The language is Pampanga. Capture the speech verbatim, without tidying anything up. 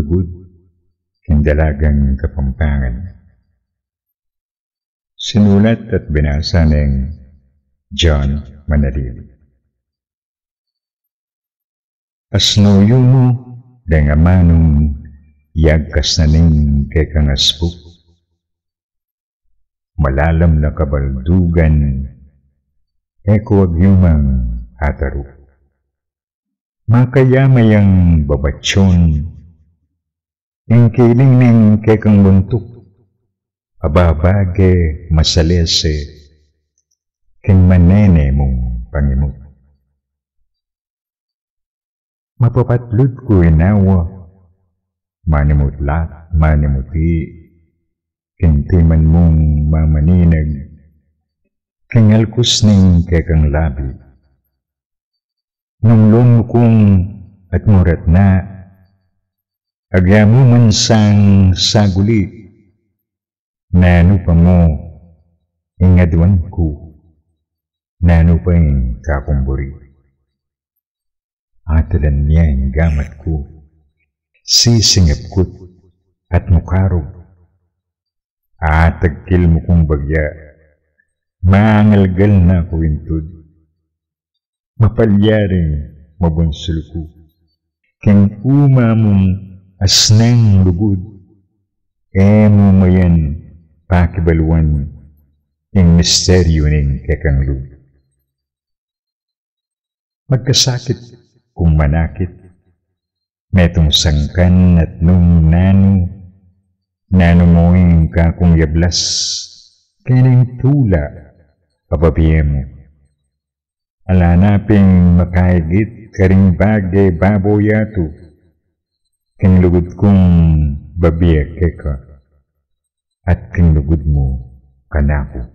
Lugud king dalagang Kapampangan. Sinulat at binasa neng John Manalili. Asno yu mu deng amanung yagkas na ning kekang asbuk. Malalam na kabaldugan, e ku agyumang ataru. Makayama yang babatyon, ing kiling ning kekang buntuk, ababage masalese king manene mung pangimut. Mapapatlud ku inawa, manimutlat, manimuti, king timan mung mamaninag, king alkus ning kekang labi. Nung lomukung at murat na, agyamu man sang saguli, nanu pa mu ing aduan ku, nanu pa ing kakumburi. Atalan ya ing gamat ku, sisingap kut at mukarug. Atagkil mu kung bagya, mangalgal na ku intud. Mapalyaring mabunsul ku, king uma mung asnang lugud, e mu mayan pakibaluan ing misteryu ning kekang lub. Magkasakit kung manakit, metung sangkan at nung nanu, nanu mu ing kakung yablas, keni ing tula a babie mu. Ala na ping makaigit karing bage babo yatu, king lugud kung babie keka, at king lugud mu kanaku.